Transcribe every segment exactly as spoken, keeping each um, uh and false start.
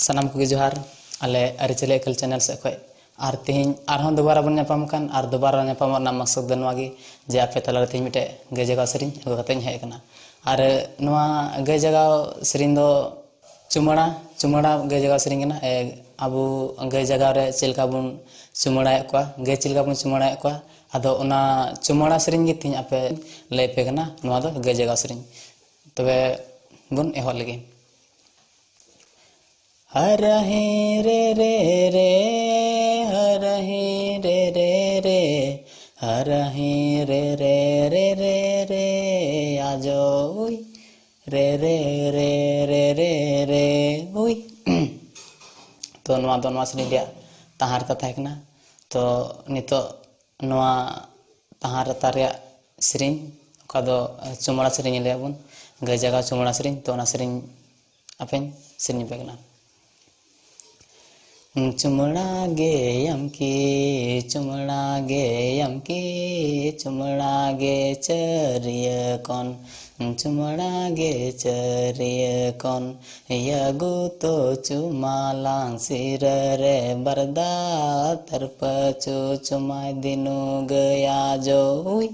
ᱥᱟᱱᱟᱢ ᱠᱚᱜᱮ ᱡᱚᱦᱟᱨ, ᱟᱞᱮ ᱟᱹᱨᱤᱪᱟᱹᱞᱤ ᱮᱠᱟᱞ ᱪᱮᱱᱮᱞ ᱥᱮᱫ ᱠᱷᱚᱱ᱾ ᱟᱨ ᱛᱮᱦᱮᱧ ᱟᱨᱦᱚᱸ ᱫᱩᱵᱟᱨᱟ ᱵᱚᱱ ᱧᱟᱯᱟᱢ ᱠᱟᱱ, ᱟᱨ ᱫᱩᱵᱟᱨᱟ ᱧᱟᱯᱟᱢᱚᱜ ᱨᱮᱱᱟᱜ ᱢᱚᱠᱥᱚᱫ ᱫᱚ ᱱᱚᱣᱟ ᱜᱮ ᱡᱮ ᱟᱯᱮ ᱛᱟᱞᱟᱨᱮ ᱛᱮᱦᱮᱧ ᱢᱤᱫᱴᱮᱡ ᱜᱟᱹᱭ ᱡᱟᱜᱟᱣ ᱥᱮᱨᱮᱧ ᱟᱹᱜᱩ ᱠᱟᱛᱮ ᱤᱧ ᱦᱮᱡ ᱟᱠᱟᱱᱟ᱾ ᱟᱨ ᱱᱚᱣᱟ ᱜᱟᱹᱭ ᱡᱟᱜᱟᱣ ᱥᱮᱨᱮᱧ ᱫᱚ ᱪᱩᱢᱟᱹᱲᱟ, ᱪᱩᱢᱟᱹᱲᱟ ᱜᱟᱹᱭ ᱡᱟᱜᱟᱣ ᱥᱮᱨᱮᱧ ᱠᱟᱱᱟ᱾ ᱮ, ᱟᱵᱚ ᱜᱟᱹᱭ ᱡᱟᱜᱟᱣ ᱨᱮ ᱪᱮᱫ ᱞᱮᱠᱟ ᱵᱚᱱ ᱪᱩᱢᱟᱹᱲᱟᱭᱮᱫ ᱠᱚᱣᱟ, ᱜᱟᱹᱭ ᱪᱮᱫ ᱞᱮᱠᱟ ᱵᱚᱱ ᱪᱩᱢᱟᱹᱲᱟᱭᱮᱫ ᱠᱚᱣᱟ, ᱟᱫᱚ ᱚᱱᱟ ᱪᱩᱢᱟᱹᱲᱟ ᱥᱮᱨᱮᱧ ᱜᱮ ᱛᱮᱦᱮᱧ ᱟᱯᱮ ᱞᱟᱹᱭ ᱟᱯᱮ ᱠᱟᱱᱟ᱾ ᱱᱚᱣᱟ ᱫᱚ ᱜᱟᱹᱭ ᱡᱟᱜᱟᱣ ᱥᱮᱨᱮᱧ᱾ ᱛᱚᱵᱮ ᱵᱚᱱ ᱮᱦᱚᱵ ᱞᱮᱜᱮ᱾ ᱦᱟᱨᱟᱦᱤ ᱨᱮ ᱨᱮ ᱨᱮ, ᱦᱟᱨᱟᱦᱤ ᱨᱮ ᱨᱮ ᱨᱮ, ᱦᱟᱨᱟᱦᱤ ᱨᱮ ᱨᱮ ᱨᱮ ᱨᱮ, ᱟᱡᱚ ᱩᱭ, ᱨᱮ ᱨᱮ ᱨᱮ ᱨᱮ ᱨᱮ ᱨᱮ ᱩᱭ᱾ ᱛᱚ ᱱᱚᱣᱟ ᱫᱚ ᱱᱚᱣᱟ ᱥᱮᱨᱮᱧ ᱨᱮᱭᱟᱜ ᱛᱟᱦᱟᱨ ᱠᱟᱛᱷᱟ ᱛᱟᱦᱮᱸ ᱠᱟᱱᱟ᱾ ᱛᱚ ᱱᱤᱛᱚᱜ ᱱᱚᱣᱟ ᱛᱟᱦᱟᱨ ᱨᱟᱛᱟ ᱨᱮᱭᱟᱜ ᱥᱮᱨᱮᱧ, ᱚᱠᱟ ᱫᱚ ᱪᱩᱢᱟᱹᱲᱟ ᱥᱮᱨᱮᱧ ᱞᱟᱹᱭᱟᱵᱚᱱ, ᱜᱟᱹᱭ ᱡᱟᱜᱟᱣ ᱪᱩᱢᱟᱹᱲᱟ ᱥᱮᱨᱮᱧ, ᱛᱚ ᱚᱱᱟ ᱥᱮᱨᱮᱧ ᱟᱯᱮᱧ ᱥᱮᱨᱮᱧ ᱟᱯᱮ ᱠᱟᱱᱟ᱾ ᱪᱩᱢᱲᱟ ᱜᱮᱭᱟᱢ ᱠᱤ, ᱪᱩᱢᱲᱟ ᱜᱮᱭᱟᱢ ᱠᱤ, ᱪᱩᱢᱲᱟ ᱜᱮ ᱪᱟᱹᱨᱤᱭᱟᱹ ᱠᱚᱱ, ᱪᱩᱢᱲᱟ ᱜᱮ ᱪᱟᱹᱨᱤᱭᱟᱹ ᱠᱚᱱ, ᱭᱟᱹᱜᱩ ᱛᱚ ᱪᱩᱢᱟᱞᱟᱝ ᱥᱤᱨᱟᱹ ᱨᱮ ᱵᱟᱨᱫᱟ, ᱛᱟᱨᱯᱟᱹᱪᱩ ᱪᱩᱢᱟᱭ ᱫᱤᱱᱩ ᱜᱟᱹᱭᱟ ᱡᱚ ᱩᱭ,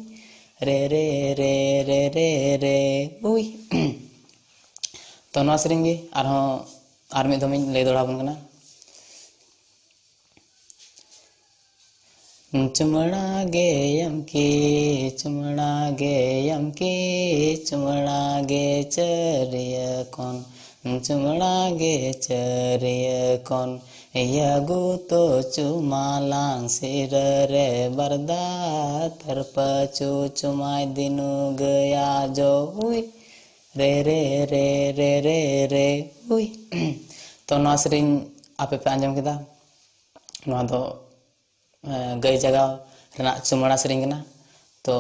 ᱨᱮ ᱨᱮ ᱨᱮ ᱨᱮ ᱨᱮ ᱨᱮ ᱩᱭ᱾ ᱛᱚ ᱱᱚᱣᱟ ᱥᱮᱨᱮᱧ ᱜᱮ ᱟᱨᱦᱚᱸ ᱟᱨ ᱢᱤᱫ ᱫᱷᱚᱢ ᱤᱧ ᱞᱟᱹᱭ ᱫᱚᱦᱲᱟ ᱟᱵᱚᱱ ᱠᱟᱱᱟ᱾ ᱪᱩᱢᱲᱟ ᱜᱮᱭᱟᱢ ᱠᱤ, ᱪᱩᱢᱲᱟ ᱜᱮᱭᱟᱢ ᱠᱤ, ᱪᱩᱢᱲᱟ ᱜᱮ ᱪᱟᱹᱨᱤᱭᱟᱹ ᱠᱚᱱ, ᱪᱩᱢᱲᱟ ᱜᱮ ᱪᱟᱹᱨᱤᱭᱟᱹ ᱠᱚᱱ, ᱭᱟᱹᱜᱩ ᱛᱚ ᱪᱩᱢᱟᱞᱟᱝ ᱥᱤᱨᱟᱹ ᱨᱮ ᱵᱟᱨᱫᱟ, ᱛᱟᱨᱯᱟᱹᱪᱩ ᱪᱩᱢᱟᱭ ᱫᱤᱱᱩ ᱜᱟᱹᱭᱟ ᱡᱚ ᱩᱭ, ᱨᱮ ᱨᱮ ᱨᱮ ᱨᱮ ᱨᱮ ᱨᱮ ᱩᱭ᱾ ᱛᱚ ᱱᱚᱣᱟ ᱥᱮᱨᱮᱧ ᱟᱯᱮ ᱯᱮ ᱟᱸᱡᱚᱢ ᱠᱮᱫᱟ᱾ ᱱᱚᱣᱟ ᱫᱚ, ᱮ, ᱜᱟᱹᱭ ᱡᱟᱜᱟᱣ ᱨᱮᱱᱟᱜ ᱪᱩᱢᱟᱹᱲᱟ ᱥᱮᱨᱮᱧ ᱠᱟᱱᱟ᱾ ᱛᱚ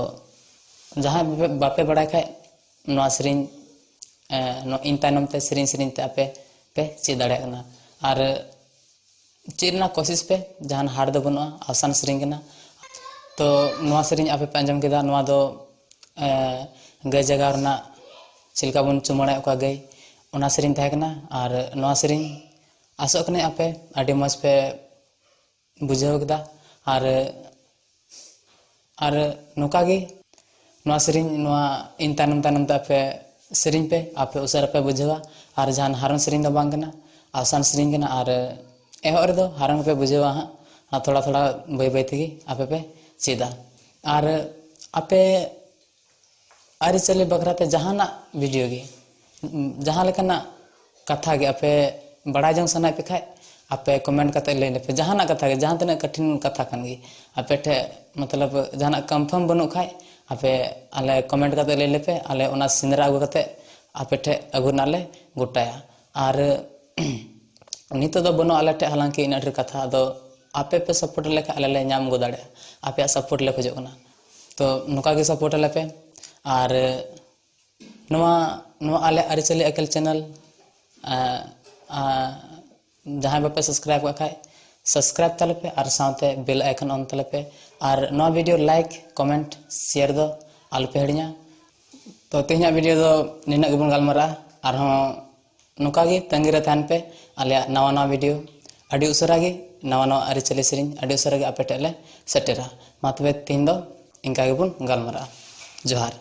ᱡᱟᱦᱟᱸᱭ ᱵᱟᱯᱮ, ᱵᱟᱯᱮ ᱵᱟᱲᱟᱭ ᱠᱷᱟᱡ, ᱱᱚᱣᱟ ᱥᱮᱨᱮᱧ, ᱮ, ᱱᱚ-, ᱤᱧ ᱛᱟᱭᱱᱚᱢ ᱛᱮ ᱥᱮᱨᱮᱧ ᱥᱮᱨᱮᱧ ᱛᱮ ᱟᱯᱮ ᱯᱮ ᱪᱮᱫ ᱫᱟᱲᱮᱭᱟᱜ ᱠᱟᱱᱟ᱾ ᱟᱨ ᱪᱮᱫ ᱨᱮᱱᱟᱜ ᱠᱳᱥᱤᱥ ᱯᱮ, ᱡᱟᱦᱟᱱ hard ᱫᱚ ᱵᱟᱹᱱᱩᱜᱼᱟ, ᱟᱥᱟᱱ ᱥᱮᱨᱮᱧ ᱠᱟᱱᱟ᱾ ᱛᱚ ᱱᱚᱣᱟ ᱥᱮᱨᱮᱧ ᱟᱯᱮ ᱯᱮ ᱟᱸᱡᱚᱢ ᱠᱮᱫᱟ, ᱱᱚᱣᱟ ᱫᱚ, ᱮ, ᱜᱟᱹᱭ ᱡᱟᱜᱟᱣ ᱨᱮᱱᱟᱜ ᱪᱮᱫ ᱞᱮᱠᱟ ᱵᱚᱱ ᱪᱩᱢᱟᱹᱲᱟᱭᱮᱫ ᱠᱚᱣᱟ ᱜᱟᱹᱭ, ᱚᱱᱟ ᱥᱮᱨᱮᱧ ᱛᱟᱦᱮᱸ ᱠᱟᱱᱟ᱾ ᱟᱨ ᱱᱚᱣᱟ ᱥᱮᱨᱮᱧ ᱟᱥᱚᱜ ᱠᱟᱹᱱᱟᱹᱧ ᱟᱯᱮ ᱟᱹᱰᱤ ᱢᱚᱡᱽ ᱯᱮ ᱵᱩᱡᱷᱟᱹᱣ ᱠᱮᱫᱟ᱾ ᱟᱨ ᱟᱨ ᱱᱚᱝᱠᱟ ᱜᱮ ᱱᱚᱣᱟ ᱥᱮᱨᱮᱧ, ᱱᱚᱣᱟ ᱤᱧ ᱛᱟᱭᱱᱚᱢ ᱛᱟᱭᱱᱚᱢ ᱛᱮ ᱟᱯᱮ ᱥᱮᱨᱮᱧ ᱯᱮ, ᱟᱯᱮ ᱩᱥᱟᱹᱨᱟ ᱯᱮ ᱵᱩᱡᱷᱟᱹᱣᱟ᱾ ᱟᱨ ᱡᱟᱦᱟᱱ ᱦᱟᱨᱚᱱ ᱥᱮᱨᱮᱧ ᱫᱚ ᱵᱟᱝ ᱠᱟᱱᱟ, ᱟᱥᱟᱱ ᱥᱮᱨᱮᱧ ᱠᱟᱱᱟ᱾ ᱟᱨ ᱮᱦᱚᱵ ᱨᱮᱫᱚ ᱦᱟᱨᱚᱱ ᱯᱮ ᱵᱩᱡᱷᱟᱹᱣᱟ ᱦᱟᱸᱜ, ᱟᱨ ᱛᱷᱚᱲᱟ ᱛᱷᱚᱲᱟ ᱵᱟᱹᱭ ᱵᱟᱹᱭ ᱛᱮᱜᱮ ᱟᱯᱮ ᱯᱮ ᱪᱮᱫᱟ᱾ ᱟᱨ ᱟᱯᱮ ᱟᱹᱨᱤᱪᱟᱹᱞᱤ ᱵᱟᱠᱷᱨᱟ ᱛᱮ ᱡᱟᱦᱟᱱᱟᱜ ᱵᱷᱤᱰᱤᱭᱳ ᱜᱮ, ᱡᱟᱦᱟᱸ ᱞᱮᱠᱟᱱᱟᱜ ᱠᱟᱛᱷᱟ ᱜᱮ ᱟᱯᱮ ᱵᱟᱲᱟᱭ ᱡᱚᱝ ᱥᱟᱱᱟᱭᱮᱫ ᱯᱮ ᱠᱷᱟᱡ, ᱟᱯᱮ ᱠᱚᱢᱮᱱᱴ ᱠᱟᱛᱮ ᱞᱟᱹᱭ ᱞᱮᱯᱮ᱾ ᱡᱟᱦᱟᱱᱟᱜ ᱠᱟᱛᱷᱟ ᱜᱮ, ᱡᱟᱦᱟᱸ ᱛᱤᱱᱟᱹᱜ ᱠᱚᱴᱷᱤᱱ ᱠᱟᱛᱷᱟ ᱠᱟᱱ ᱜᱮ, ᱟᱯᱮ ᱴᱷᱮᱡ ᱢᱚᱛᱞᱚᱵ ᱡᱟᱦᱟᱱᱟᱜ ᱠᱚᱱᱯᱷᱟᱨᱢ ᱵᱟᱹᱱᱩᱜ ᱠᱷᱟᱡ, ᱟᱯᱮ ᱟᱞᱮ ᱠᱚᱢᱮᱱᱴ ᱠᱟᱛᱮ ᱞᱟᱹᱭ ᱞᱮᱯᱮ, ᱟᱞᱮ ᱚᱱᱟ ᱥᱮᱸᱫᱽᱨᱟ ᱟᱹᱜᱩ ᱠᱟᱛᱮ ᱟᱯᱮ ᱴᱷᱮᱡ ᱟᱹᱜᱩ ᱨᱮᱱᱟᱜ ᱞᱮ ᱜᱚᱴᱟᱭᱟ᱾ ᱟᱨ ᱱᱤᱛᱚᱜ ᱫᱚ ᱵᱟᱹᱱᱩᱜ ᱟᱞᱮ ᱴᱷᱮᱡ ᱦᱟᱞᱟᱝᱠᱤ ᱤᱱᱟᱹᱜ ᱰᱷᱮᱨ ᱠᱟᱛᱷᱟ, ᱟᱫᱚ ᱟᱯᱮ ᱯᱮ ᱥᱟᱯᱳᱨᱴ ᱞᱮᱠᱷᱟᱡ ᱟᱞᱮ ᱞᱮ ᱧᱟᱢ ᱟᱹᱜᱩ ᱫᱟᱲᱮᱭᱟᱜᱼᱟ᱾ ᱟᱯᱮᱭᱟᱜ ᱥᱟᱯᱳᱨᱴ ᱞᱮ ᱠᱷᱚᱡᱚᱜ ᱠᱟᱱᱟ, ᱛᱚ ᱱᱚᱝᱠᱟ ᱜᱮ ᱥᱟᱯᱳᱨᱴ ᱟᱞᱮ ᱯᱮ᱾ ᱟᱨ ᱱᱚᱣᱟ ᱱᱚᱣᱟ ᱟᱞᱮ ᱟᱹᱨᱤᱪᱟᱹᱞᱤ ᱟᱹᱠᱤᱞ ᱪᱮᱱᱮᱞ, ᱟ, ᱟ, ᱡᱟᱦᱟᱸᱭ ᱵᱟᱯᱮ ᱥᱟᱵᱥᱠᱨᱟᱭᱤᱵ ᱠᱟᱜ ᱠᱷᱟᱡ, ᱥᱟᱵᱥᱠᱨᱟᱭᱤᱵ ᱛᱟᱞᱮ ᱯᱮ ᱟᱨ ᱥᱟᱶᱛᱮ ᱵᱮᱞ ᱟᱭᱠᱚᱱ ᱚᱱ ᱛᱟᱞᱮ ᱯᱮ᱾ ᱟᱨ ᱱᱚᱣᱟ ᱵᱷᱤᱰᱤᱭᱳ ᱞᱟᱭᱤᱠ, ᱠᱚᱢᱮᱱᱴ, ᱥᱮᱭᱟᱨ ᱫᱚ ᱟᱞᱚᱯᱮ ᱦᱤᱲᱤᱧᱟ᱾ ᱛᱚ ᱛᱮᱦᱮᱧᱟᱜ ᱵᱷᱤᱰᱤᱭᱳ ᱫᱚ ᱱᱤᱱᱟᱹᱜ ᱜᱮᱵᱚᱱ ᱜᱟᱞᱢᱟᱨᱟᱜᱼᱟ᱾ ᱟᱨᱦᱚᱸ ᱱᱚᱝᱠᱟ ᱜᱮ ᱛᱟᱺᱜᱤ ᱨᱮ ᱛᱟᱦᱮᱱ ᱯᱮ ᱟᱞᱮᱭᱟᱜ ᱱᱟᱣᱟ ᱱᱟᱣᱟ ᱵᱷᱤᱰᱤᱭᱳ᱾ ᱟᱹᱰᱤ ᱩᱥᱟᱹᱨᱟ ᱜᱮ ᱱᱟᱣᱟ ᱱᱟᱣᱟ ᱟᱹᱨᱤᱪᱟᱹᱞᱤ ᱥᱮᱨᱮᱧ ᱟᱹᱰᱤ ᱩᱥᱟᱹᱨᱟ ᱜᱮ ᱟᱯᱮ ᱴᱷᱮᱡ ᱞᱮ ᱥᱮᱴᱮᱨᱟ᱾ ᱢᱟ ᱛᱚᱵᱮ ᱛᱮᱦᱮᱧ ᱫᱚ ᱤᱱᱠᱟ ᱜᱮᱵᱚᱱ ᱜᱟᱞᱢᱟᱨᱟᱜᱼᱟ᱾ ᱡᱚᱦᱟᱨ᱾